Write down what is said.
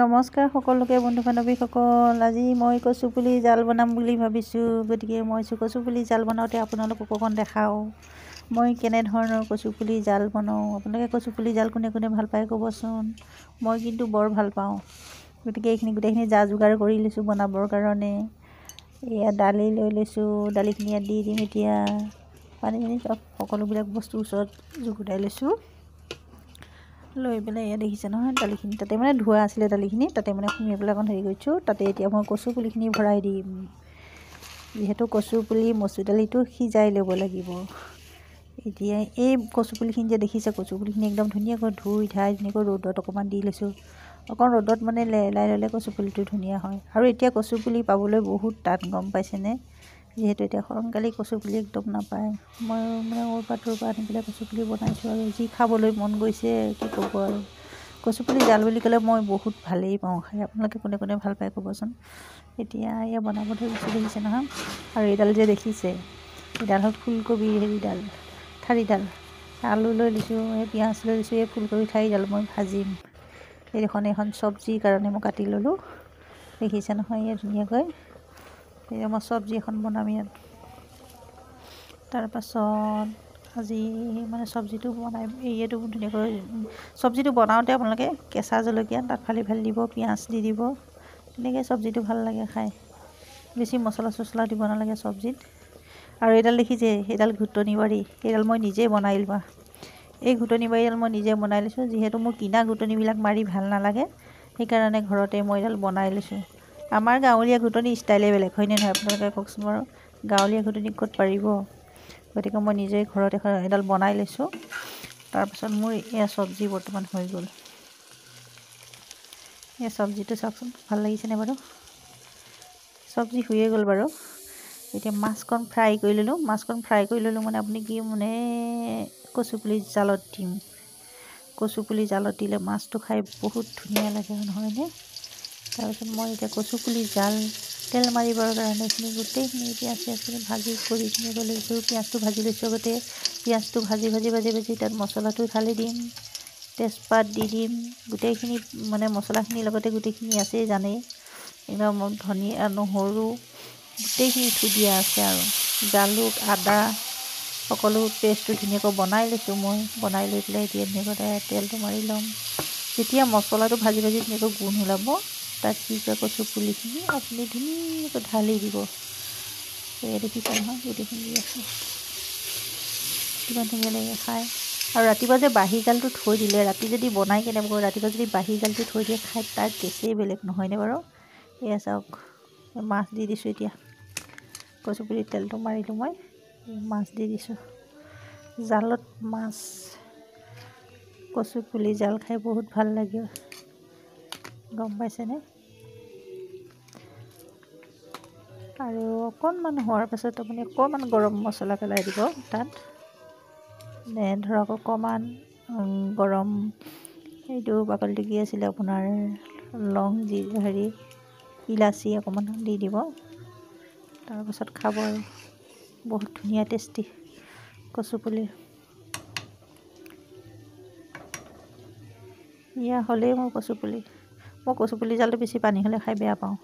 নমস্কাৰ সকলোকে বন্ধু বান্ধৱীসকল, আজি মই কচুপুলি জাল বনাম বুলি ভাবিছোঁ। গতিকে মই কচুপুলি জাল বনাওঁতে আপোনালোকক অকণ দেখাওঁ মই কেনেধৰণৰ কচুপুলি জাল বনাওঁ। আপোনালোকে কচুপুলি জাল কোনে কোনে ভাল পায় ক'বচোন? মই কিন্তু বৰ ভাল পাওঁ। গতিকে এইখিনি গোটেইখিনি যা যোগাৰ কৰি লৈছোঁ বনাবৰ কাৰণে। এয়া দালি লৈ লৈছোঁ, দালিখিনি ইয়াত দি দিম। এতিয়া পানী চানী চব সকলোবিলাক বস্তু ওচৰত যুগুতাই লৈছোঁ। লৈ পেলাই এয়া দেখিছে নহয়, দালিখিনি তাতে মানে ধোৱা আছিলে, দালিখিনি তাতে মানে সুমিয়াই পেলাই অকণ হেৰি কৰিছোঁ। তাতে এতিয়া মই কচু পুলিখিনি ভৰাই দিম। যিহেতু কচু পুলি মচুৰ দালিটো সিজাই ল'ব লাগিব। এতিয়া এই কচু পুলিখিনি যে দেখিছে, কচু পুলিখিনি একদম ধুনীয়াকৈ ধুই ধাই ধুনীয়াকৈ ৰ'দত অকণমান দি লৈছোঁ। অকণ ৰ'দত মানে লেলাই ল'লে কচু পুলিটো ধুনীয়া হয়। আৰু এতিয়া কচু পুলি পাবলৈ বহুত টান, গম পাইছেনে? যিহেতু এতিয়া সোনকালে কচু পুলি একদম নাপায়। মই মানে অ'ৰ পৰা তোৰ পৰা আনি পেলাই কচু পুলি বনাইছোঁ আৰু যি খাবলৈ মন গৈছে কি ক'ব আৰু। কচু পুলি জাল বুলি ক'লে মই বহুত ভালেই পাওঁ খাই। আপোনালোকে কোনে কোনে ভাল পায় ক'বচোন। এতিয়া এয়া বনাব ধৰিছোঁ, দেখিছে নহয়। আৰু এইডাল যে দেখিছে, এইডাল হ'ল ফুলকবিৰ হেৰিডাল, ঠাৰিডাল। আলু লৈ লৈছোঁ, এই পিঁয়াজ লৈ লৈছোঁ, এই ফুলকবি ঠাৰিডাল মই ভাজিম। এইখন এইখন চব্জিৰ কাৰণে মই কাটি ল'লোঁ, দেখিছে নহয় ইয়াত ধুনীয়াকৈ। এতিয়া মই চব্জি এখন বনাম ইয়াত। তাৰপাছত আজি মানে চব্জিটো বনাই এইটো ধুনীয়াকৈ চব্জিটো বনাওঁতে আপোনালোকে কেঁচা জলকীয়া তাত ফালি ফালি দিব, পিঁয়াজ দি দিব, তেনেকৈ চব্জিটো ভাল লাগে খাই। বেছি মছলা চছলা দিব নালাগে চব্জিত। আৰু এইডাল দেখিছে, সেইডাল ঘুটনি বাৰী, সেইডাল মই নিজেই বনাই লোৱা। এই ঘুটনি বাৰীডাল মই নিজে বনাই লৈছোঁ। যিহেতু মোৰ কিনা ঘুটনিবিলাক মাৰি ভাল নালাগে, সেইকাৰণে ঘৰতে মই এইডাল বনাই লৈছোঁ। আমাৰ গাঁৱলীয়া ঘুটনি ষ্টাইলেই বেলেগ, হয়নে নহয়? আপোনালোকে কওকচোন বাৰু, গাঁৱলীয়া ঘুটনি ক'ত পাৰিব? গতিকে মই নিজেই ঘৰত এখন এডাল বনাই লৈছোঁ। তাৰপাছত মোৰ এয়া চব্জি বৰ্তমান হৈ গ'ল। এই চব্জিটো চাওকচোন, ভাল লাগিছেনে বাৰু? চব্জি হৈয়ে গ'ল বাৰু। এতিয়া মাছকণ ফ্ৰাই কৰি ল'লোঁ। মাছকণ ফ্ৰাই কৰি ল'লোঁ মানে আপুনি কি মানে কচুপুলি জালত দিম। কচুপুলি জালত দিলে মাছটো খাই বহুত ধুনীয়া লাগে, নহয়নে? তাৰপিছত মই এতিয়া কচুপুলি জাল তেল মাৰিবৰ কাৰণে এইখিনি গোটেইখিনি পিঁয়াজ চিয়াজখিনি ভাজি কৰি ধুনীয়াকৈ লৈছোঁ। পিঁয়াজটো ভাজি লৈছোঁ আগতে। পিঁয়াজটো ভাজি ভাজি ভাজি ভাজি তাত মছলাটো ঢালি দিম, তেজপাত দি দিম, গোটেইখিনি মানে মছলাখিনিৰ লগতে গোটেইখিনি আছেই জানেই। একদম ধনিয়া, নহৰু গোটেইখিনি থৈ দিয়া আছে আৰু জালুক, আদা সকলো পেষ্টটো ধুনীয়াকৈ বনাই লৈছোঁ মই। বনাই লৈ পেলাই এতিয়া ধুনীয়াকৈ তেলটো মাৰি ল'ম। যেতিয়া মছলাটো ভাজি ভাজি ধুনীয়াকৈ গোন্ধ ওলাব, তাত কি কয় কচু পুলিখিনি আপুনি ধুনীয়াকৈ ঢালি দিব। এয়া দেখিছে নহয়, গোটেইখিনি দি আছোঁ, কিমান ধুনীয়া লাগে খাই। আৰু ৰাতিপুৱা যে বাঁহী জালটো থৈ দিলে, ৰাতি যদি বনাই কেনেকৈ ৰাতিপুৱা যদি বাঁহী জালটো থৈ দিয়ে খাই, তাৰ টেষ্টেই বেলেগ, নহয়নে বাৰু? এয়া চাওক, মাছ দি দিছোঁ এতিয়া। কচু পুলিত তেলটো মাৰিলোঁ মই, মাছ দি দিছোঁ। জালত মাছ, কচু পুলি জাল খাই বহুত ভাল লাগে, গম পাইছেনে? আৰু অকণমান হোৱাৰ পাছত আপুনি অকণমান গৰম মছলা পেলাই দিব তাত। ধৰক অকণমান গৰম এইটো বাকলিটো কি আছিলে আপোনাৰ লং যি হেৰি ইলাচি অকণমান দি দিব। তাৰপাছত খাব আৰু বহুত ধুনীয়া টেষ্টি কচু পুলি। এয়া হ'লেই মোৰ কচু পুলি। মই কচু পুলি জালটো বেছি পানী হ'লে খাই বেয়া পাওঁ।